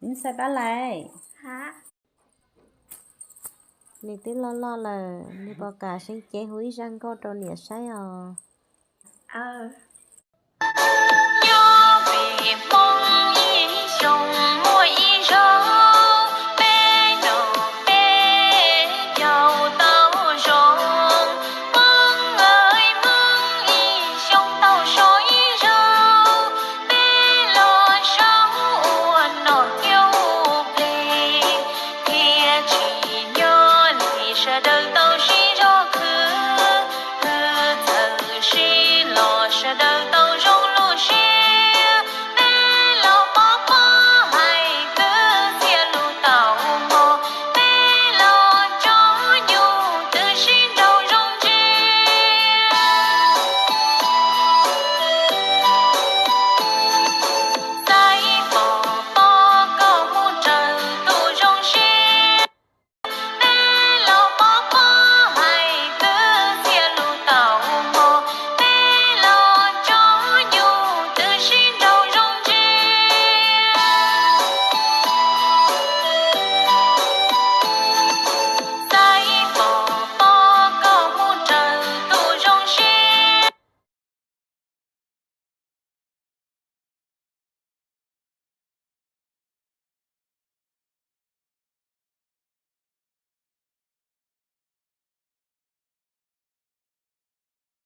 Ntxhais Paj Lais, nws twb loj loj lawm, nws puas kam seev cev hu ib zaj nkauj rau niam saib os?